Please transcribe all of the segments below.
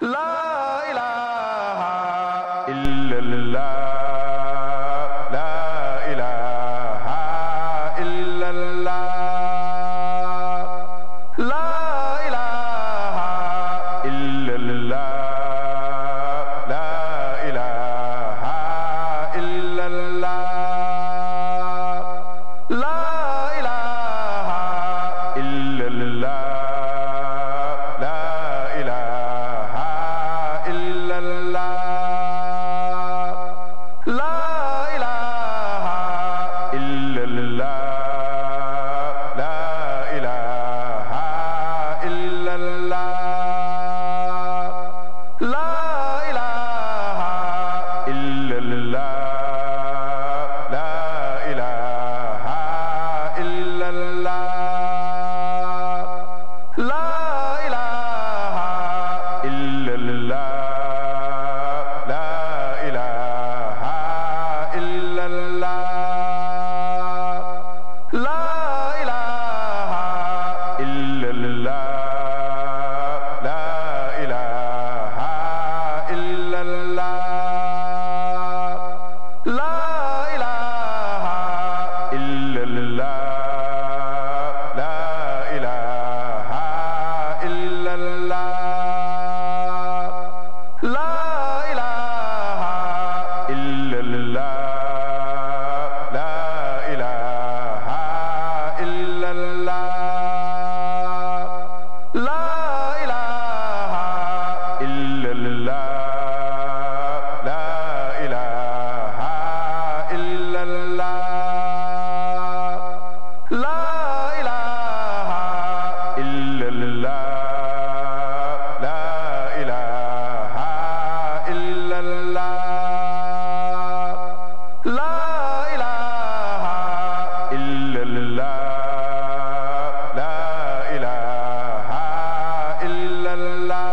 La ilaha illallah. La ilaha illallah. La ilaha illallah. La ilaha illallah. La ilaha illallah.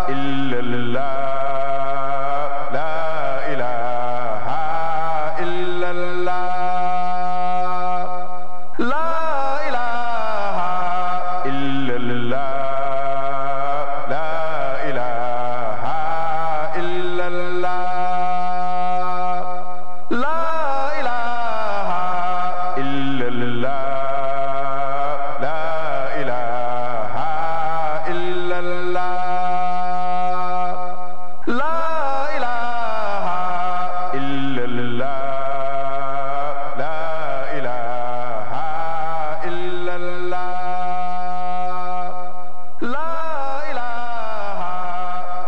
إلا الله لا إله إلا الله لا إله إلا الله لا إله إلا الله لا إله إلا الله لا إله إلا الله لا إله إلا الله لا إله إلا الله لا إله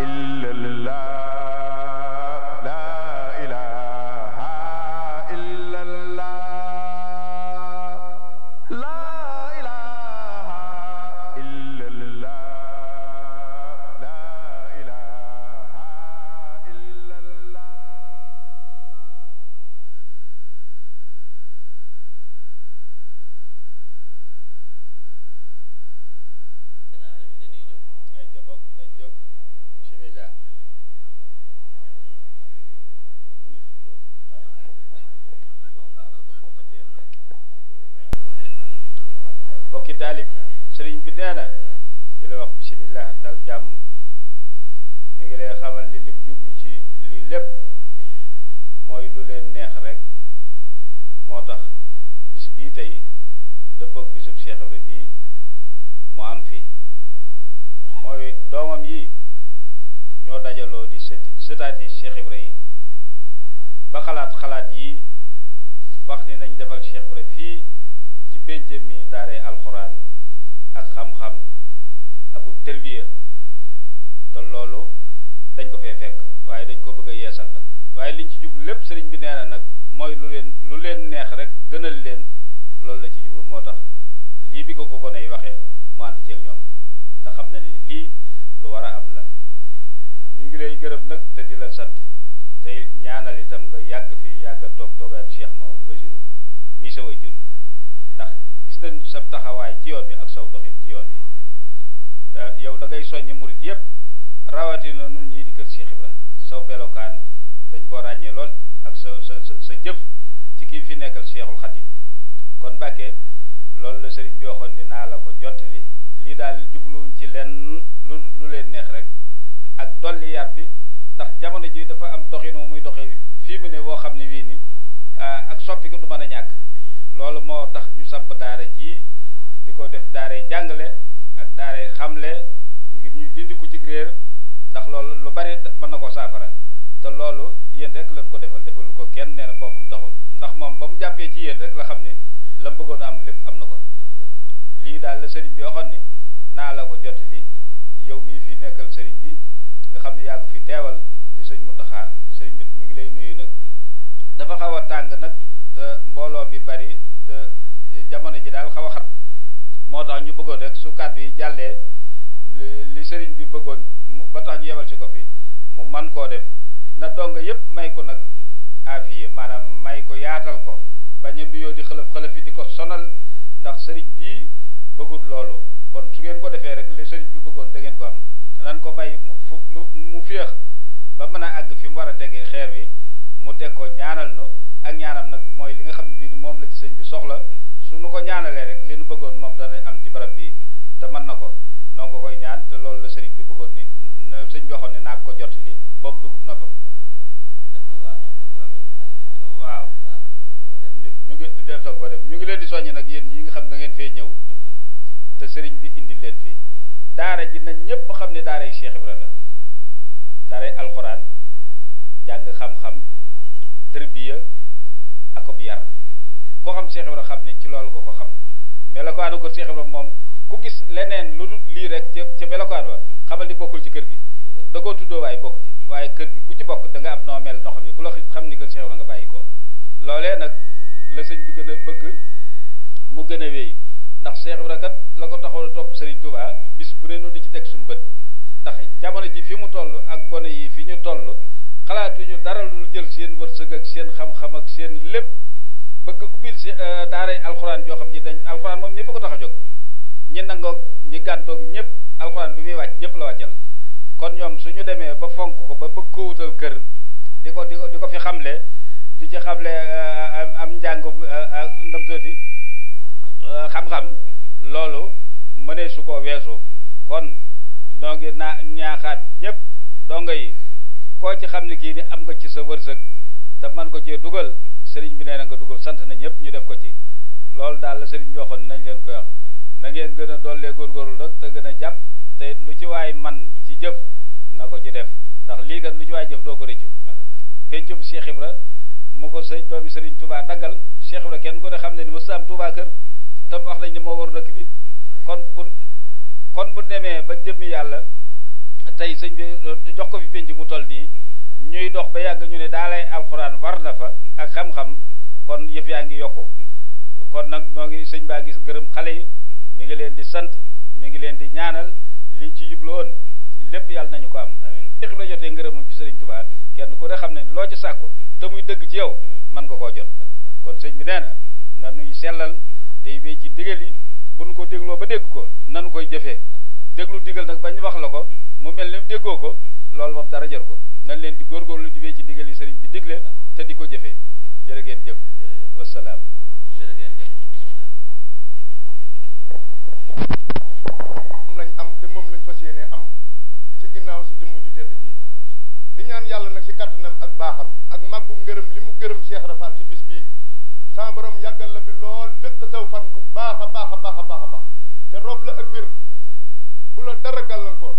إلا الله لا إله إلا الله لا إله إلا الله لا إله إلا الله ay jabok nañ jóg bismillah bokki taalib sëriñ bi nee na di la wax bismillah dal jàmm mi ngi lay xamal ni lim jublu ci lii lépp mooy lu leen neex rek moo tax bis bii tey dëppook bisub Cheikh Ibra bii mu am fi mooy doomam yi ñoo dajaloo di sëtaati Cheikh Ibra yi ba xalaat yi wax ni nañ defal Cheikh Ibra fii ci pénc mi daaree alxuraan ak xam-xam akub tërbiya te loolu dañ ko fee fekk waaye dañ ko bëgg a yeesal nag waaye liñ ci jublu lépp sëriñ bi nee na nag mooy lu leen neex rek gënal leen loolu la ci jublu moo tax lii bi ko gone yi waxee mu ànd ci ak ñoom ndax xam na ni lii lu war a am la mi ngi lay gërëm nag te di la sant te ñaanal itam nga yàgg fi yàgg a toog toogaab Cheikh Mamadou Bassirou mii sa way jur ndax gis nañ sa taxawaay ci yoon wi ak saw doxin ci yoon wi te yow da ngay soññi murit yëpp rawatina nun ñii di kër Cheikh Ibra saw belokaan dañ ko ràññee lool ak sa jëf ci kii fi nekkal Cheikhul Khadim kon Mbàkke loolu la sëriñ bi waxoon dinaa la ko jottali lii daal jubluwuñ ci leen lu leen neex rek ak dolli yar bi ndax jamono ji dafa am doxinu muy doxe fii mu ne woo xam ne wii ni ak soppi ko du mën a ñàkk loolu moo tax ñu samp daara ji di ko def daaray jàngale ak daaray xamle ngir ñu dindi ko ci réer ndax loolu lu bari mën na ko saafara te loolu yéen rek lañ ko defal ko kenn nee na boppam taxul ndax moom ba mu jàppee ci yéen rek la xam ne la mu bëggoon a am lépp am na ko lii daal la sëriñ bi waxoon ne naa la ko jottali yow mii fi nekkal sëriñ bi nga xam ne yaa ko fi teewal di sëñ Muntaxa sëriñ bi mi ngi lay nuyu nag dafa xaw a tàng nag te mbooloo bi bari te jamono ji daal xaw a xat moo tax ñu bëggoon rek su kàddu yi jàllee li sëriñ bi bëggoon ba tax ñu yebal si ko fi mu man koo def na donga yëpp may ko nag afiye maanaam may ko yaatal ko bañ a nuyoo di xëlëf yi di ko sonal ndax sëriñ bii bëggul loolu kon su ngeen ko defee rek li sëriñ bi bëggoon da ngeen ko am nan ko may mu féex ba mën a àgg fi mu war a tegee xeer wi mu teg ko ñaanal nu ak ñaanam nag mooy li nga xam ne bii moom la ci sëñ bi soxla su nu ko ñaanalee rek li nu bëggoon moom dana am ci barab bii te mën na ko noo ko koy ñaan te loolu la sëriñ bi bëggoon ni sëñ bi waxoon ne naa ko jottali boobu dugub noppam waaw ñu ngi def soog ba dem ñu ngi leen di soññi nag yéen ñi nga xam da ngeen fee ñëw te sëriñ bi indi leen fii daara ji nañ ñëpp xam ne daaray Cheikh Ibra la daaray alxuraan jàng xam-xam tërbiya akub yar koo xam Cheikh Ibra xam ne ci loolu nga ko xam melokaanu ko Cheikh Ibra moom ku gis leneen lu dul lii rek ca melokaan wa xamal ni bokkul ci kër gi da koo tuddoo waaye bokk ci waaye kër gi ku ci bokk da nga ab noo mel noo xam ne ku la xam ni kër Cheikh Ibra nga bàyyi ko loolee nag la sëñ bi gën a bëgg mu gën a wéy ndax Cheikh Ibra kat la ko taxaw a topp Serigne Touba bis bu ne nu di ci teg suñu bët ndax jamono ji fi mu toll ak gone yi fi ñu toll xalaatuñu dara lu jël seen wërsëg ak seen xam-xam ak seen lépp bëgg ubbil si daaray alxuraan joo xam ji dañ alxuraan moom ñëpp ko tax a jóg ñi nangoo ñi gàntoog ñëpp alxuraan bi muy wàcc ñëpp la wàccal kon ñoom suñu demee ba fonk ko ba bëgg ko wutal kër di ko fi xamle di ci xamle am njàngum ndam tuuti xam-xam loolu mënee su ko weesu kon noo ngi ñaaxaat ñëpp donga yi koo ci xam ne kii ni am nga ci sa wërsëg te man ko cee dugal sëriñ bi nee na nga dugal sant na ñëpp ñu def ko ci loolu daal la sëriñ bi waxoon nañ leen koy wax na ngeen gën a dollee góorgóorlu rek te gën a jàpp te lu ci waay man ci jëf na ko ci def ndax lii kat lu ci waay jëf doo ko rëccu pencum Cheikh Ibra mu ko sëñ doomi sëriñ Touba daggal Cheikh Ibra kenn ko ne xam ne ni mësta am Touba kër tam wax nañ ne moo war dëkk bi kon bu demee ba jëmmi yàlla tey sëñ bi jox ko fi penc mu toll nii ñuy dox ba yàgg ñu ne daa lay alxuraan war na fa ak xam-xam kon yëf yaa ngi yokku kon nag noo ngi sëñ baa ngi gërëm xale yi mi ngi leen di sant mi ngi leen di ñaanal liñ ci jublu woon lépp yàlla nañu ko am Cheikh Ibra jotee ngërëmam ci sëriñ Touba kenn ku ne xam ne loo ci sàkku te muy dëgg ci yow mën nga koo jot kon sëñ bi nee na nuy sellal tey wéy ci ndigal yi buñ ko dégloo ba dégg ko nanu koy jëfee déglu ndigal nag bañ wax la ko mu mel ne déggoo ko loolu moom dara jar ko nañ leen di góorgóorlu di wéy ci ndigal yi sëriñ bi digle te di ko jëfee jërë ngeen jëf wasalaam jërë ngeen jëf moom lañ am te moom lañ fas yéenee am ci ginnaaw si jëmm ju tedd ji di ñaan yàlla nag si kattanam ak baaxam ak màggu ngërëm li mu gërëm Cheikh Rafal ci bis bii sama borom yàggal la fi lool fekk saw fan bu baax a baax a baax a baax a baax te roof la ak wér bu la dara gàllankoor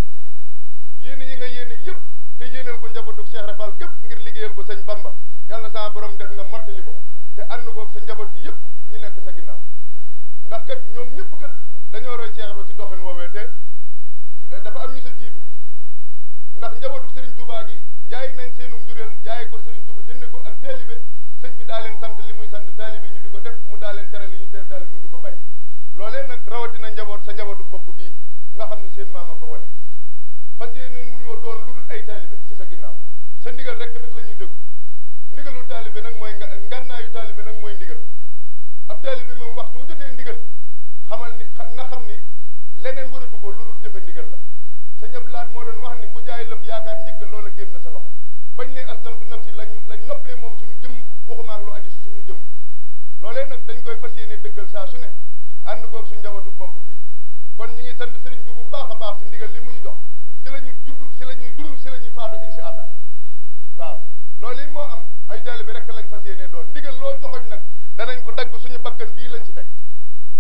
yéene yi nga yéene yëpp te yéeneel ko njabootu Cheikh Rafal gépp ngir liggéeyal ko sëñ Bamba yàlla na sama borom def nga mottali ko te ànd ko sa njaboot gi yëpp ñu nekk sa ginnaaw ndax kat ñoom ñëpp kat dañoo roy Cheikh Rafal ci doxin woowee te dafa am ñu sa jiitu ndax njabootu Serigne Touba gi jaay nañ seenu njureel jaay ko Serigne Touba jënde ko ak taalibe sëñ bi daa leen sant li muy sant taalibe ñu di ko def mu daa leen tere li ñu tere taalibe ñu di ko bàyyi loolee nag rawatina njaboot sa njabootu bopp gii nga xam ne seen maama ko wane fas yéene mu ñoo doon lu dul ay taalibe ci sa ginnaaw sa ndigal rek nag la ñuy déglu ndigalul taalibe nag mooy ngànnaayu taalibe nag mooy ndigal ab taalibe moom waxtu wu jotee ndigal xamal ni na xam ni leneen wëratu ko lu dul jëfe ndigal la sëñ Abdou Lahad moo doon wax ni ku jaay lëf yaakaar njëgg loola génn sa loxo bañ ne aslamtu nafsi lañ noppee moom suñu jëmm waxuma ak lu aju si suñu jëmm loolee nag dañ koy fas yéene dëggal saa su ne ànd koog suñu njabootu bopp gi kon ñi ngi sant sëriñ bi bu baax a baax si ndigal li muy jox si la ñuy judd si la ñuy dund si la ñuy faatu insha allah waaw loolu yi moo am ay taalibe rek lañ fas yéene doon ndigal loo joxoñ nag danañ ko dagg suñu bakkan bii lañ si teg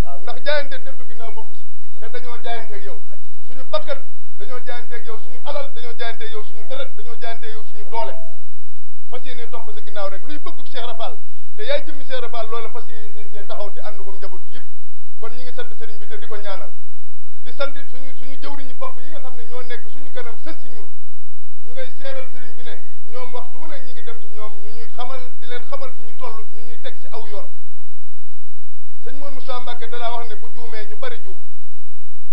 waaw ndax jaayante deltu ginnaaw bokku si te dañoo jaayanteeg yow suñu bakkan dañoo jaayanteeg yow suñu alal dañoo jaayanteeg yow suñu deret dañoo jaayanteeg yow suñu doole fas yéene topp sa ginnaaw rek luy bëggu Cheikh Rafal te yaay jëmmi Cheikh Rafal loola fas yéene seen see taxaw te ànd ko njaboot gi yëpp kon ñi ngi sant sëriñ bi te di ko ñaanal di sant suñu jëwriñu bopp yi nga xam ne ñoo nekk suñu kanam sës si ñun ñu ngay seeral sëriñ bi ne ñoom waxtu wu ne ñi ngi dem si ñoom ñu ñuy xamal di leen xamal fi ñu toll ñu ñuy teg si aw yoon sëñ Moon Moussa Mbacke dalaa wax ne bu juumee ñu bari juum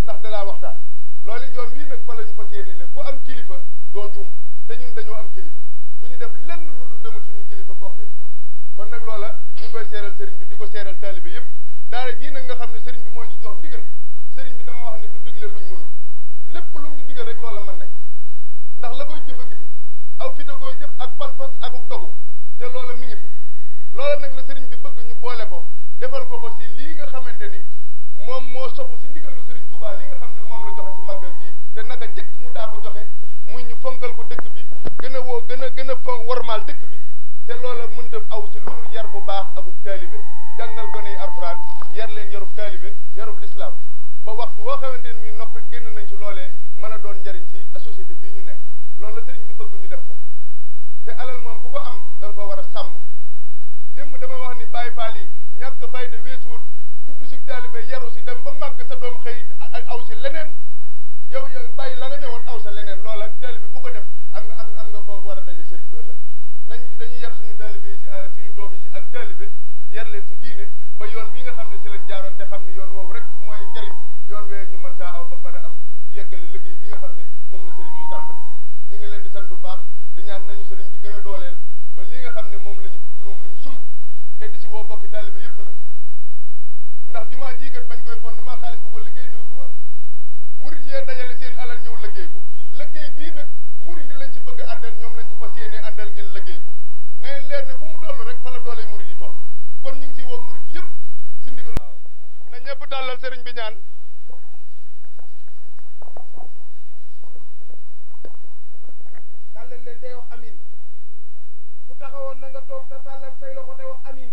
ndax dalaa waxtaan loolu yoon wii nag fa la ñu fas yéene ne ku am kilifa doo juum te ñun dañoo am kilifa du ñu def lenn lu dul demul suñu kilifa ba wax leen kon nag loola ñu ngi koy seeral sëriñ bi di ko seeral taalibe yëpp daara jii nag nga xam ne sëriñ bi moo ñu si jox ndigal sëriñ bi dama wax ne du digle luñ mënul lépp lu ñu digal rek loola mën nañ ko ndax la koy jëf a ngi fi aw fit a koy jëf ak pas-pas ak dogu te loola mi ngi fi loola nag la sëriñ bi bëgg ñu boole ko defal ko ko si lii nga xamante ni moom moo sofu si ndigalu sëriñ Touba li nga xam ne moom la joxe si màggal gii te naka jëkk mu daa ko joxe muy ñu fonkal ko dëkk bi gën a wormaal dëkk bi te loola mënta aw si lu yar bu baax akub taalibe jàngal gone yi alxuraan yar leen yarub taalibe yarub lislaam ba waxtu woo xamante ni muy noppi génn nañ si loolee mën a doon njariñ si société bii ñu nekk loolu la sëriñ bi bëgg ñu def ko te alal moom ku ko am da nga ko war a sàmm démb dama wax ni Baay Faal yi ñàkk fayda weesuwut juddu si taalibe yaru si dem ba màgg sa doom xëy aw si leneen yow bàyyi la nga newoon aw sa leneen loola taalibe bu ko def am nga foo war a daje sëriñ bi ëllëg dañuy yar suñu taalibe yi si suñu doom yi si ak taalibe yar leen si diine ba yoon wi nga xam ne si lañ jaaroon te xam ne yoon woowu rek mooy njariñ yoon wee ñu mën saa aw ba mën a am yeggale liggéey bi nga xam ne moom la sëriñ bi tàmbali ñu ngi leen di sant bu baax di ñaan nañu sëriñ bi gën a dooleel ba li nga xam ne moom lañu sumb te di si woo bokki taalibe yëpp nag ndax jumaa jii kat bañ koy fondement xaalis bu ko liggéey ñëw fi woon murid yee dajale seen alal ñëw liggéey ko liggéey bii nag murid yi lañ ci bëgg a àndal ñoom lañ ci fas yéene àndal ngeen liggéey ko na leen leer ne fu mu toll rek fa la doole murid yi toll kon ñu ngi ciy woo murid yëpp ci ndigal na ñëpp tàllal sëriñ bi ñaan tàllal leen tey wax amin ku taxawoon na nga toog te tàllal say loxo te wax amin